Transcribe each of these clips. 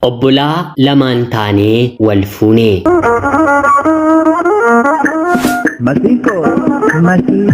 Obbolaa lamaan taanee wal fuune. Masiinqoo masii.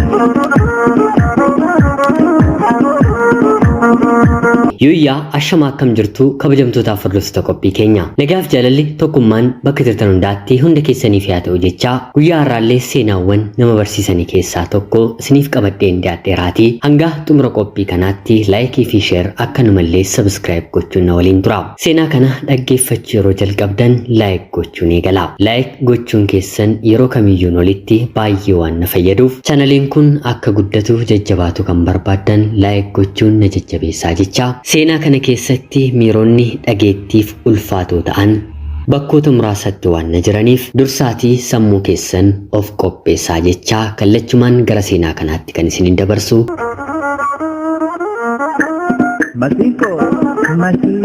Yuuyyaa ashamaa akkam jirtu kabajamtootaaf hordoftoota qophii keenya. Nagaaf jaalalli tokkummaan bakka jirtan hundaatti hunda keessaniif haa ta'u jechaa guyyaa har'aallee seenaawwan nama barsiisanii keessaa tokko isiniif qabadheen dhiyaadheeraatii hanga xumura qophii kanaatti laayikii fi sheer akkanumallee sabskiraayib gochuun na waliin tura. Seenaa kana dhaggeeffachuu yeroo jalqabdan laayik gochuun eegala. Laayik gochuun keessan yeroo kamiyyuun olitti baay'ee waan na fayyaduuf chaanaliin kun akka guddatu jajjabaatu kan barbaaddan laayik gochuun na jajjabeessaa jecha. Seenaa kana keessatti miironni dhageettiif ulfaatoo ta'an bakkoota muraasatti waan na jiraniif dursaatii sammuu keessan of qopheessaa jechaa kallachumaan gara seenaa kanaatti kan isinin dabarsu. Masiinqoo masii.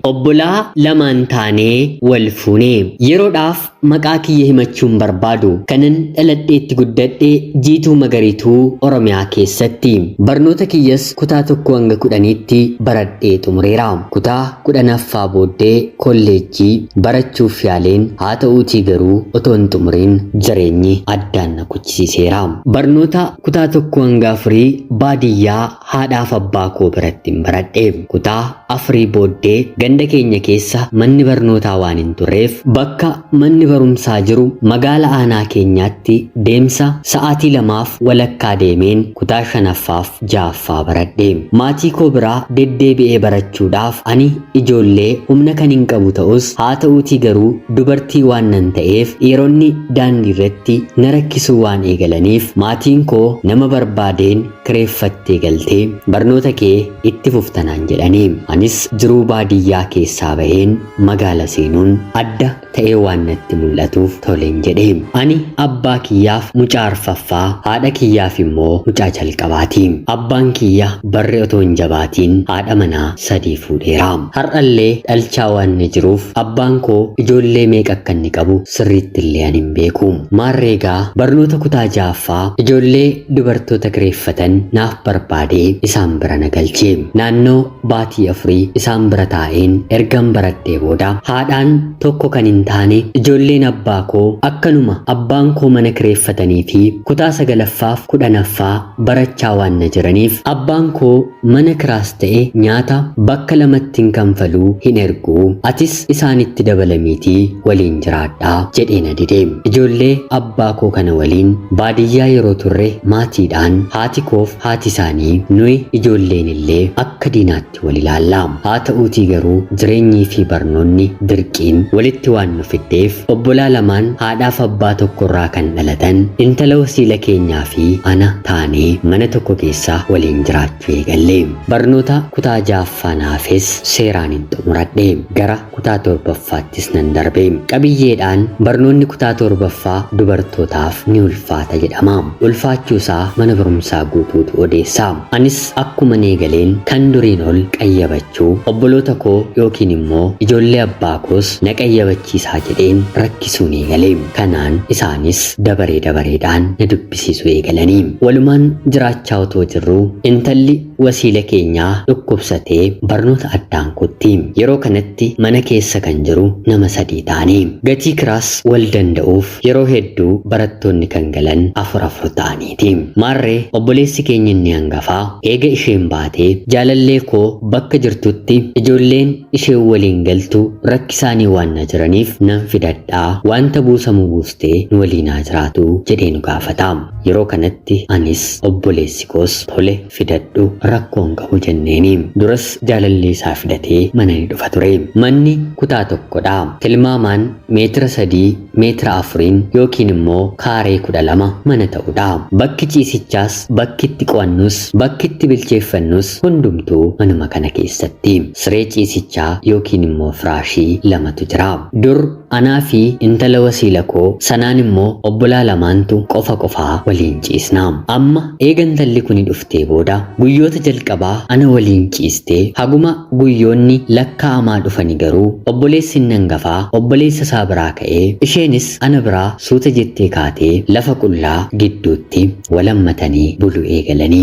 Obbolaa lamaan taanee wal fuune. Yeroodhaaf maqaa kiyya himachuu hin barbaadu. Kanan dhaladheetti guddadhe Jiituu Magariituu Oromiyaa keessatti. Barnoota kiyyas kutaa tokko hanga kudhaniitti baradhee xumureera. Kutaa kudhanaffaa booddee kolleejjii barachuuf yaaleen haa ta'uutii garuu otoo hin xumuriin jireenyi addaan na kuchisiiseera. Barnoota kutaa tokko hanga afurii baadiyyaa haadhaaf abbaa koo birattin baradhe. Kutaa afurii booddee ganda keenya keessa manni barnootaa waan hin turreef bakka manni barumsaa jiru magaala aanaa keenyaatti deemsa sa'aatii lamaaf walakkaa deemeen kutaa shanaffaaf ja'affaa baradhe. Maatii koo biraa deddeebi'ee barachuudhaaf ani ijoollee humna kan hin qabu ta'us haa ta'uutii garuu dubartii waan nan ta'eef dhiironni daandii irratti na rakkisuu waan eegalaniif maatiin koo nama barbaadeen kireeffattee galtee barnoota kee itti fufta naan jedhani. Anis jiruu baadiyyaa keessaa baheen magaala seenuun adda ta'ee waan natti mul'atuuf toleen jedhe. Ani abbaa kiyyaaf mucaa arfaffaa, haadha kiyyaaf immoo mucaa jalqabaati. Abbaan kiyya barri otoo hin jabaatiin haadha manaa sadii fuudheera. Har'allee dhalchaa waan na jiruuf abbaan koo ijoollee meeqa akka inni qabu sirriitti illee ani hin beeku. Maarree egaa barnoota kutaa ja'affaa ijoollee dubartoota kireeffatan naaf barbaadee isaan bira na galche. Naannoo baatii afurii isaan bira taa'een ergan baradhee booda haadhaan tokko kan hin taane ijoolleen abbaa koo akkanuma abbaan koo mana kireeffatanii fi kutaa sagalaffaaf kudhanaffaa barachaa waan na jiraniif abbaan koo mana kiraas ta'e nyaata bakka lamatti hin kanfaluu hin ergu atis isaanitti dabalamiitii waliin jiraadhaa jedhee na dide. Ijoollee abbaa koo kana waliin baadiyyaa yeroo turre maatiidhaan haati koof haati isaanii nuyi ijoolleen illee akka diinaatti wal ilaalla. Haa ta'uutii garuu jireenyii fi barnoonni dirqiin walitti waan nu fiddeef obbolaa lamaan haadhaaf abbaa tokkorraa kan dhalatan intala wasiila keenyaa fi ana taanee mana tokko keessa waliin jiraachuu eegalle. Barnoota kutaa ja'affaa naafes seeraan hin xumuradhe. Gara kutaa torbaffaattis nan darbe. Qabiyyeedhaan barnoonni kutaa torbaffaa dubartootaaf ni ulfaata jedhama. Ulfaachuusaa mana barumsaa guutuutu odeessa. Anis akkuman eegaleen kan duriin ol qayyabachuu obboloota koo yookiin immoo ijoollee abbaa koos na qayyabachiisaa jedheen rakkisuun eegale. Kanaan isaanis dabaree dabareedhaan na dubbisiisuu eegalanii. Walumaan jiraachaa otoo jirruu intalli wasiila keenyaa dhukkubsatee barnoota addaan kutti. Yeroo kanatti mana keessa kan jiru nama sadii taane. Gatii kiraas wal danda'uuf yeroo hedduu barattoonni kan galan afur afur ta'aniiti. Maarree obboleessi keenya inni hangafaa eega isheen baatee jaalallee koo bakka jirtutti ijoolleen isheen waliin galtu rakkisaanii waan na jiraniif nan fidadhaa wanta buusamu buustee nu waliin haa jiraatu jedhee nu gaafata. Yeroo kanatti anis obboleessi koos tole fidadhu rakkoo hin qabu jenneeni. Duras jaalallee isaa fidatee mana ni dhufa ture. Manni kutaa tokkodha. Tilmaamaan meetira sadii meetira afuriin yookiin immoo kaaree 12 mana ta'udha. Bakki ciisichaas, bakki itti qo'annus, bakki itti bilcheeffannus hundumtuu manuma kana keessatti. Siree ciisichaa yookiin immoo firaashii lamatu jira. Dur anaa fi intala wasiila koo sanaan immoo obbolaa lamaantu qofa qofaa waliin ciisna. Amma eega intalli kuni dhuftee booda guyyoota jalqabaa ana waliin ciistee haguma guyyoonni lakkaa'amaa dhufani garuu obboleessi inni hangafaa obboleessa isaa biraa ka'ee isheenis ana biraa suuta jettee kaatee lafa qullaa gidduutti wal hammatanii buluu eegalani.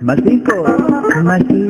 Masinko, masii.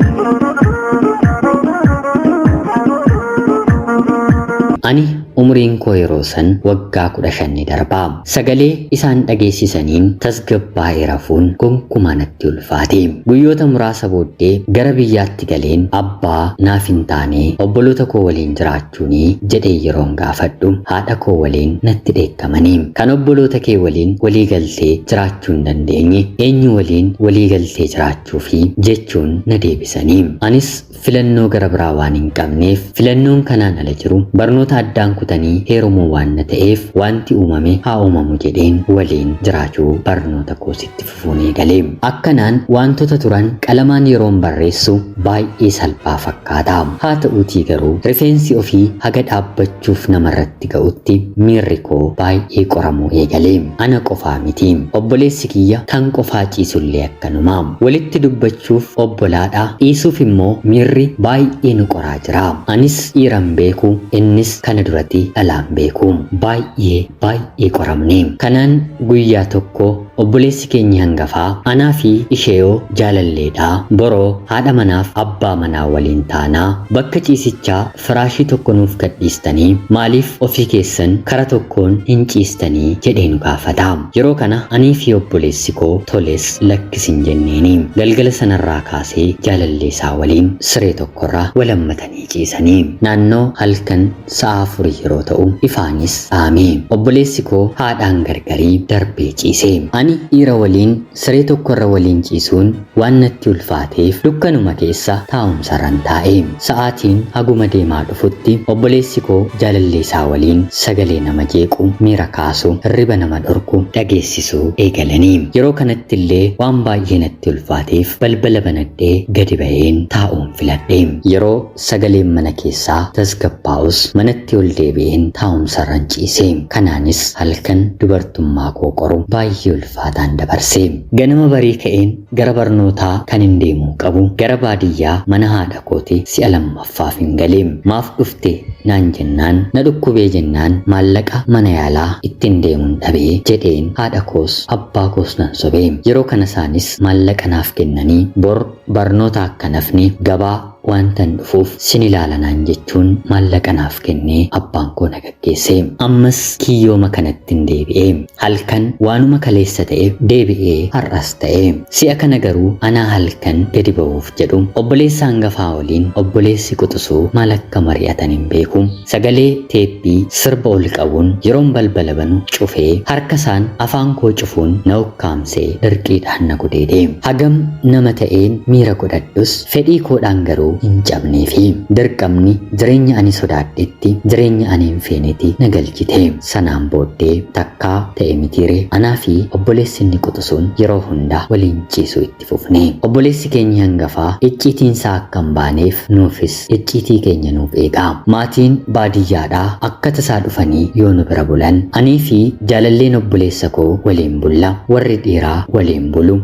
Ani umriin koo yeroo san waggaa 15 ni darbaa. Sagalee isaan dhageessisaniin tasgabbaa'ee rafuun gonkumaa natti ulfaate. Guyyoota muraasa booddee gara biyyaatti galeen abbaa naaf hin taane obboloota koo waliin jiraachuunii jedhee yeroon gaafadhu haadha koo waliin natti dheekkamanii. Kan obboloota kee waliin walii galtee jiraachuu hin dandeenye eenyu waliin walii galtee jiraachuu fi jechuun na deebisanii. Anis filannoo gara biraa waan hin qabneef filannoon kanaan ala jiru barnoota addaan kutanii heerumuu waan na ta'eef wanti uumame haa uumamu jedheen waliin jiraachuu barnoota koositti fufuun eegale. Akkanaan wantoota turan qalamaan yeroon barreessu baay'ee salphaa fakkaata. Haa ta'uutii garuu rifeensi ofii haga dhaabbachuuf namarratti ga'utti miirri koo baay'ee qoramuu eegale. Ana qofaa miti. Obboleessi kiyya kan qofaa ciisullee akkanuma. Walitti dubbachuuf obbolaadha. Dhiisuuf immoo miirri baay'ee nu qoraa jira. Anis dhiiran beeku, innis kana duratti dhalaan beeku. Baay'ee baay'ee qoramne. Kanaan guyyaa tokko obboleessi keenya hangafaa anaa fi isheeyoo jaalalleedha. Boroo haadha manaaf abbaa manaa waliin taanaa bakka ciisichaa firaashii tokko nuuf gadhiistanii maaliif ofii keessan kara tokkoon hin ciistanii jedhee nu gaafata. Yeroo kana anii fi obboleessi koo toles lakkisin jenneeni. Galgala sanarraa kaasee jaalallee isaa waliin siree tokkorra walammatanii ciisanii. Naannoo halkan sa'a 4 yeroo ta'u ifaanis dhaame. Obboleessi koo haadhaan gargarii darbee ciise. Ani dhiira waliin siree tokkorra waliin ciisuun waan natti ulfaateef dukkanuma keessa taa'umsarran taa'e. Sa'aatiin haguma deemaa dhufutti obboleessi koo jaalallee isaa waliin sagalee nama jeequ, miira kaasu, hirriba nama dhorku dhageessisuu eegalanii. Yeroo kanatti illee waan baay'ee natti ulfaateef balbala banadhee gadi ba'een taa'uun filadhe. Yeroo sagaleen mana keessaa tasgabbaa'us manatti ol deebi'een taa'umsarran ciise. Kanaanis halkan dubartummaa koo qoru baay'ee ulfaataan dabarse. Ganama barii ka'een gara barnootaa kan hin deemuu qabu gara baadiyyaa mana haadha kooti si'a lammaffaaf hin gale. Maaf dhufte naan jennaan na dhukkubee jennaan maallaqa mana yaalaa ittiin deemuun dhabee jedheen haadha koos abbaa koos nan sobe. Yeroo kana isaanis maallaqa naaf kennanii bor barnoota akka nafni gabaa wantan dhufuuf sin ilaalanaan jechuun maallaqa naaf kennee abbaan koo na gaggeesse. Ammas kiyyooma kanatti hin deebi'e. Halkan waanuma kaleessa ta'e deebi'ee har'as ta'e. Si'a kana garuu anaa halkan gadi ba'uuf jedhu obboleessa hangafaa waliin obboleessi quxisuu maal akka mari'atan hin beeku. Sagalee teeppii sirba ol qabuun yeroon balbala banu cufee harka isaan afaan koo cufuun na ukkaamsee dirqiidhaan na gudeede. Hagam nama ta'een miira godhadhus fedhii koodhaan garuu hin cabneefi dirqamni jireenya ani sodaadhetti jireenya ani hin feenetti na galchite. Sanaan booddee takkaa ta'e mitiire anaa fi obboleessi inni quxisuun yeroo hunda waliin ciisuu itti fufne. Obboleessi keenya hangafaa icciitiin isaa akka hin baaneef nuufis icciitii keenya nuuf eega. Maatiin baadiyyaadhaa akka tasaa dhufanii yoo nu bira bulan anii fi jaalalleen obboleessa koo waliin bulla, warri dhiiraa waliin bulu.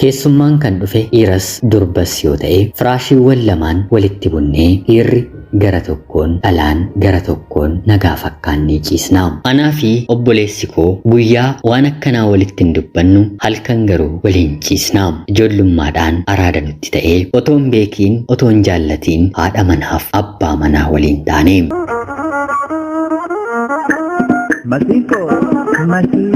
Keessummaan kan dhufe dhiiras durbas yoo ta'e firaashiiwwan lamaan walitti bunnee dhiirri gara tokkoon dhalaan gara tokkoon nagaa fakkaannee ciisna. Anaa fi obboleessi koo guyyaa waan akkanaa walitti hin dubbannu, halkan garuu waliin ciisna. Ijoollummaadhaan araada nutti ta'ee otoo hin beekiin otoo hin jaallatiin haadha manaaf abbaa manaa waliin taane. Masinko, masii.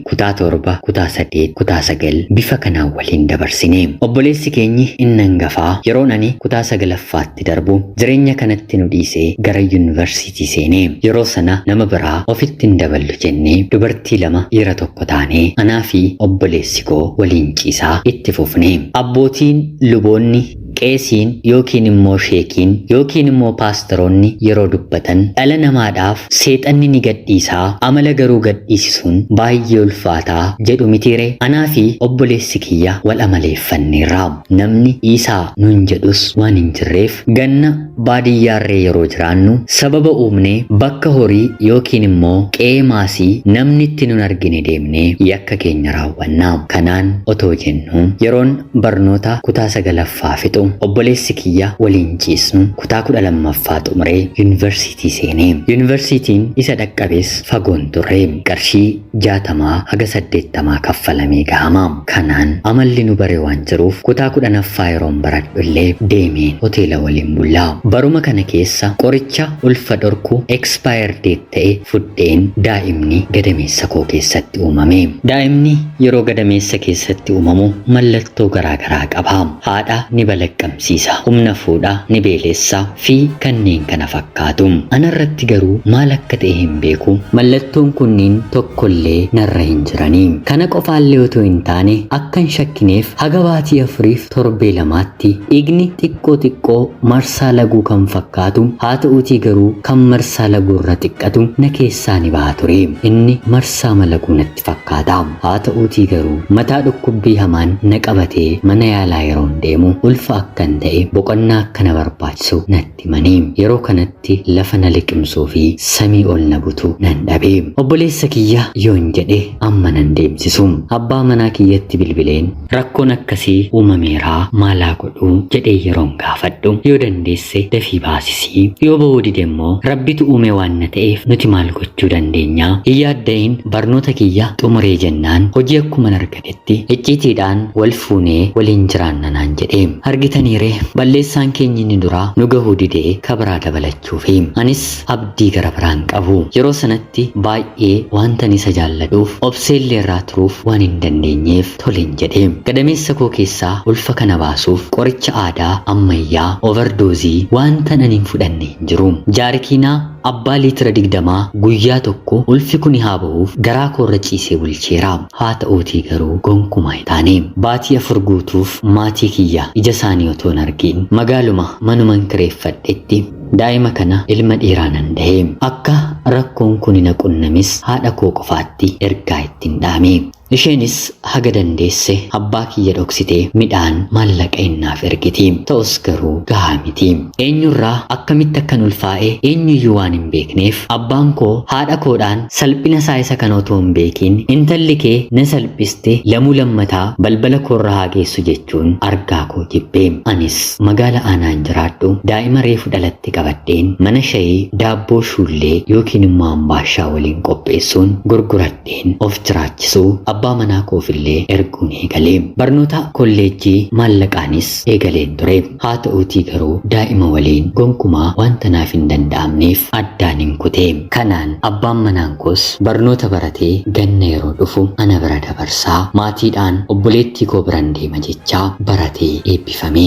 Kutaa 7, kutaa 8, kutaa 9 bifa kanaan waliin dabarsine. Obboleessi keenyi inni hangafaa yeroon ani kutaa 9ffaatti darbu jireenya kanatti nu dhiisee gara yuunivarsiitii seene. Yeroo sana nama biraa ofitti hin daballu jennee dubartii 2 dhiira 1 taanee anaa fi obboleessi koo waliin ciisaa itti fufne. Abbootiin, luboonni, qeesiin yookiin immoo sheekiin yookiin immoo paasteroonni yeroo dubbatan dhala namaadhaaf seexanni ni gadhiisaa amala garuu gadhiisisuun baay'ee ulfaataa jedhu mitiire. Anaa fi obboleessi kiyya wal amaleeffanneerra. Namni dhiisaa nuun jedhus waan hin jirreef ganna baadiyyaarree yeroo jiraannu sababa uumnee bakka horii yookiin immoo qe'ee maasii namni itti nun argine deemnee yakka keenya raawwanna. Kanaan otoo jennu yeroon barnoota kutaa 9ffaa fixu Obboleessi kiyya waliin ciisnu kutaa 12ffaa xumuree yuunivarsiitii seenee. Yuunivarsiitiin isa dhaqqabees fagoon turre. Qarshii 60 haga 80 kaffalamee gahama. Kanaan amalli nu bare waan jiruuf kutaa 10ffaa yeroon baradhu illee deemeen hoteela waliin bullaa. Baruma kana keessa qoricha ulfa dhorku expire date ta'e fudheen daa'imni gadameessa koo keessatti uumame. Daa'imni yeroo gadameessa keessatti uumamu mallattoo garaagaraa qaba. Haadha ni balaqqamsiisa, humna fuudha ni beelessa fi kanneen kana fakkaatu. Anarratti garuu maal akka ta'e hin beeku. Mallattoon kunniin tokkollee narra hin jiranii. Kana qofaallee otoo hin taane akka hin shakkineef haga baatii 4f torbee 2tti dhiigni xiqqoo xiqqoo marsaa laguu kan fakkaatu haa ta'uutii garuu kan marsaa laguu irra xiqqatu na keessaa ni baha ture. Inni marsaa malaguu natti fakkaata. Haa ta'uutii garuu mataa dhukkubbii hamaan na qabatee mana yaalaa yeroon deemu ulfa akkan ta'e boqonnaa akka na barbaachisu natti himanii. Yeroo kanatti lafa na liqimsuu fi samii ol na butu nan dhabe. Obboleessa kiyya yoon jedhe amma nan deemsisu. Abbaa manaa kiyyatti bilbileen rakkoon akkasii uumameeraa maalaa godhuu jedhee yeroon gaafadhu yoo dandeesse dafii baasisii yoo ba'uu dide immoo rabbitu uume waan na ta'eef nuti maal gochuu dandeenya hin yaadda'in barnoota kiyya xumuree jennaan hojii akkuman argatetti icciitiidhaan wal fuunee waliin jiraanna naan jedhe. Argitaniiree balleessaan keenya inni duraa nu gahuu didee kabiraa dabalachuufi anis abdii gara biraan qabu. Yeroo sanatti baay'ee wantan isa jaalladhuuf obseellee irraa turuuf waan hin dandeenyeef toleen jedhe. Gadameessa koo keessaa ulfa kana baasuuf qoricha aadaa ammayyaa overdoozii wantan ani hin fudhanne hin jiru. Jaarikiinaa abbaa liitira 20 guyyaa tokko ulfi kuni haa ba'uuf garaa koorra ciisee bulcheera. Haa ta'uutii garuu gonkumaa hin taane. Baatii 4 guutuuf maatii kiyya ija isaanii otoo hin argin magaaluma manuman kireeffadhetti daa'ima kana ilma dhiiraa nan dahe. Akka rakkoon kuni na qunnamis haadha koo qofaatti ergaa ittiin dhaame. Isheenis haga dandeesse abbaa kiyya dhoksitee midhaan maallaqa innaaf ergiti. Ta'us garuu gahaa miti. Eenyurraa akkamitti akkan ulfaa'e eenyuyyuu waan hin beekneef abbaan koo haadha koodhaan salphina isaa isa kana otoo hin beekin intalli kee na salphiste lamuu lammataa balbala koorra haa geessu jechuun argaa koo jibbe. Anis magaala aanaan jiraadhu daa'ima reefu dhalatte qabadheen mana shayii daabboo shuullee yookiin immoo ambaashaa waliin qopheessuun gurguradheen of jiraachisuu abbaa manaa koofillee erguun eegale. Barnoota kolleejjii maallaqaanis eegaleen ture. Haa ta'uutii garuu daa'ima waliin gonkumaa wanta naaf hin danda'amneef addaan hin kute. Kanaan abbaan manaan koos barnoota baratee ganna yeroo dhufu ana bira dabarsaa maatiidhaan obboleettii koo biran deema jechaa baratee eebbifame.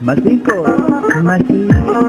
Masiinqoo masiinqoo.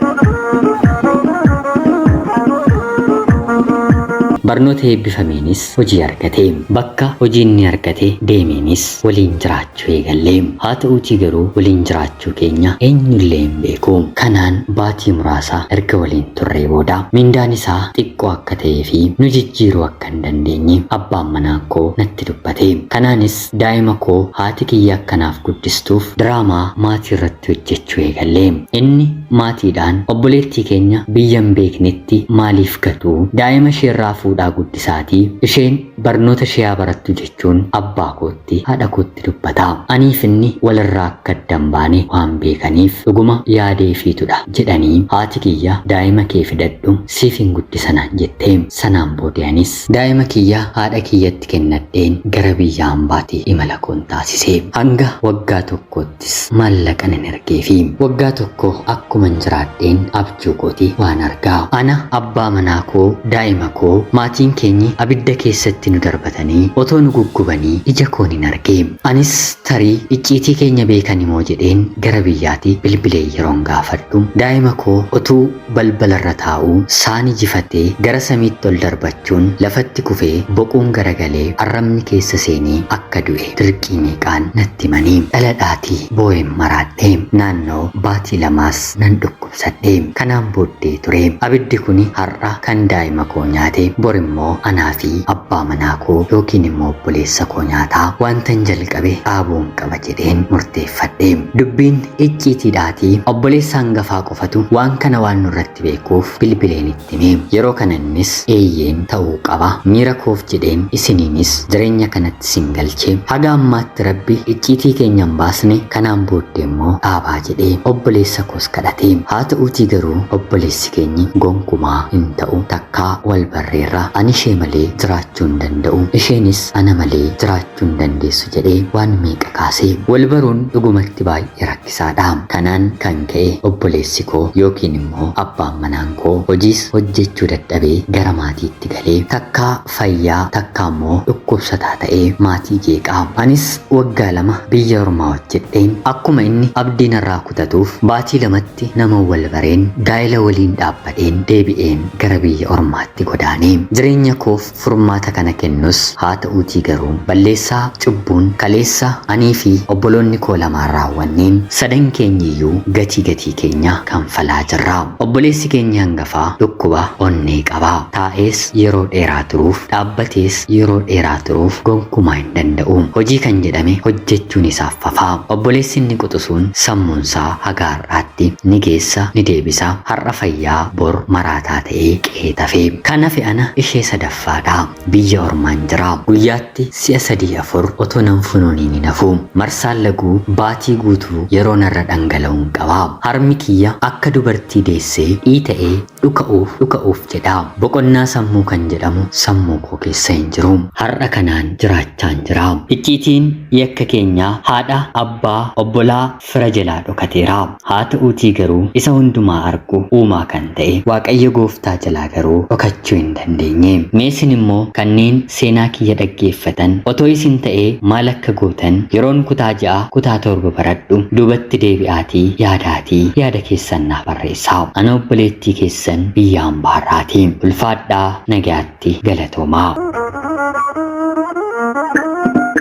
Barnoota eebbifameenis hojii argate. Bakka hojii inni argate deemeenis waliin jiraachuu eegalle. Haa ta'uutii garuu waliin jiraachuu keenya eenyullee hin beeku. Kanaan baatii muraasa erga waliin turree booda mindaan isaa xiqqoo akka ta'ee fi nu jijjiiruu akka hin dandeenye abbaan manaa koo natti dubbate. Kanaanis daa'ima koo haati kiyya akkanaaf guddistuuf diraamaa maatii irratti hojjechuu eegalle. Inni maatiidhaan obboleettii keenya biyya hin beeknetti maaliif gatu daa'ima isheerraa fuudhaa guddisaatii isheen barnoota ishee haa barattu jechuun abbaa kootti haadha kootti dubbata. Aniif inni walirraa akka adda hin baane waan beekaniif dhuguma yaadeefiitudha jedhanii haati kiyya daa'ima kee fidadhu siif hin guddisanaan jette. Sanaan booda anis daa'ima kiyya haadha kiyyatti kennadheen gara biyya hambaatti imala koon taasise. Hanga waggaa tokkoottis maallaqa nan ergeefi. Waggaa tokko akkuman jiraadheen abjuu kooti waan argaa. Ana abbaa manaa koo daa'ima koo maatiin keenyi abidda keessatti nu darbatanii otoo nu guggubanii ija koon hin arge. Anis tarii icciitii keenya beekan immoo jedheen gara biyyaatti bilbilee yeroon gaafadhu daa'ima koo otuu balbalarra taa'uu saani jifatee gara samiitti ol darbachuun lafatti kufee boquun garagalee arrabni keessa seenee akka du'e dirqii meeqaan natti himanii dhala dhaatii boo'een maraadhe. Naannoo baatii 2s nan dhukkubsadhe. Kanaan booddee ture abiddi kuni har'a kan daa'ima koo nyaate bor Bor immoo anaa fi abbaa manaa koo yookiin immoo obboleessa koo nyaataa wantan jalqabe dhaabuun qaba jedheen murteeffadhe. Dubbiin icciitiidhaatii obboleessa hangafaa qofatu waan kana waan nurratti beekuuf bilbileen itti hime. Yeroo kana innis eeyyeen ta'uu qaba. Miira koof jedheen isiniinis jireenya kanatti sin galche. Haga ammaatti Rabbi icciitii keenya hin baasne, kanaan booddee immoo dhaabaa jedhee obboleessa koos kadhate. Haa ta'uutii garuu obboleessi keenyi gonkumaa hin ta'u, takkaa wal barreerra, ani ishee malee jiraachuu hin danda'u, isheenis ana malee jiraachuu hin dandeessu jedhee waan meeqa kaase. Wal baruun dhugumatti baay'ee rakkisaadha. Kanaan kan ka'e obboleessi koo yookiin immoo abbaan manaan koo hojiis hojjechuu dadhabee gara maatiitti galee takkaa fayyaa takkaa immoo dhukkubsataa ta'ee maatii jeeqaa. Anis waggaa 2 biyya ormaa hojjedheen akkuma inni abdii narraa kutatuuf baatii 2tti nama wal bareen gaa'ela waliin dhaabbadheen deebi'een gara biyya ormaatti godaane. Jireenya koof furmaata kana kennus haa ta'uutii garuu balleessaa cubbuun kaleessa anii fi obboloonni koo lamaan raawwanneen sadan keenyiyyuu gatii gatii keenya kanfalaa jirra. Obboleessi keenya hangafaa dhukkuba onnee qaba. Taa'ees yeroo dheeraa turuuf, dhaabbatees yeroo dheeraa turuuf gonkumaa hin danda'u. Hojii kan jedhame hojjechuun isaaf fafa. Obboleessi inni quxusuun sammuunsaa haga har'aatti ni geessa ni deebisa, har'a fayyaa bor maraataa ta'ee qe'ee tafe. Kan hafe ana ishee sadaffaadha. Biyya ormaan jira. Guyyaatti si'a sadii afur otoo nan funuuniin hin hafu. Marsaan laguu baatii guutuu yeroo narra dhangala'uun qaba. Harmi kiyya akka dubartii deessee dhiita'ee dhuka'uuf dhuka'uuf jedha. Boqonnaa sammuu kan jedhamu sammuu koo keessa hin jiru. Har'a kanaan jiraachaan jira. Icciitiin yakka keenyaa haadha, abbaa, obbolaa, fira jalaa dhokateera. Haa ta'uutii garuu isa hundumaa argu uumaa kan ta'e Waaqayyo gooftaa jalaa garuu dhokachuu hin dandeenye. Mee isin immoo kanneen seenaa kiyya dhaggeeffatan otoo isin ta'ee maal akka gootan yeroon kutaa 6 kutaa 7 baradhu duubatti deebi'aatii yaadaatii yaada keessan naa barreessaa. Ana obboleettii keessan biyya hambaarraati. Ulfaadhaa, nagayaatti, galatoomaa.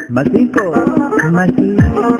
Masiinqoo. Masiinqoo.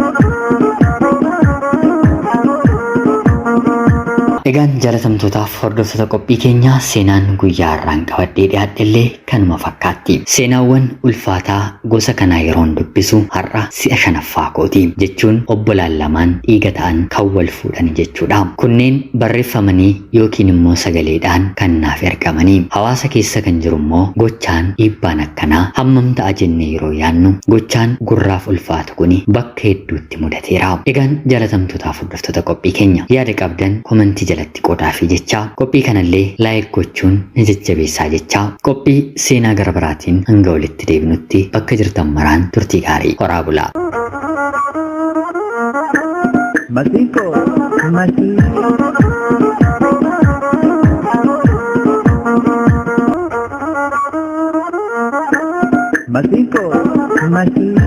Egaan jaalatamtootaaf hordoftoota qophii keenyaa, seenaan guyyaa har'aan qabadhee dhiyaadhe kanuma fakkaatti. Seenaawwan ulfaataa gosa kanaa yeroon dubbisu har'a si'a shanaffaa kooti, jechuun obbolaan lamaan dhiiga ta'an kan wal fuudhan jechuudha. Kunneen barreeffamanii yookiin immoo sagaleedhaan kan naaf ergamanii. Hawaasa keessa kan jiru immoo gochaan dhiibbaan akkanaa hammam ta'a jennee yeroo yaannu, gochaan gurraaf ulfaatu kuni bakka hedduutti mudateera. Egaan jaalatamtootaaf hordoftoota qophii keenya, yaada qabdan komantii jalatti qoodaa fi jechaa, qophii kanallee like gochuun ni jajjabeessaa jechaa, qophii seenaa gara biraatiin hanga walitti deebinutti bakka jirtan maraan turtii gaarii, horaa bulaa. Masiinqoo. Masiinqoo. Masiinqoo. Masiinqoo.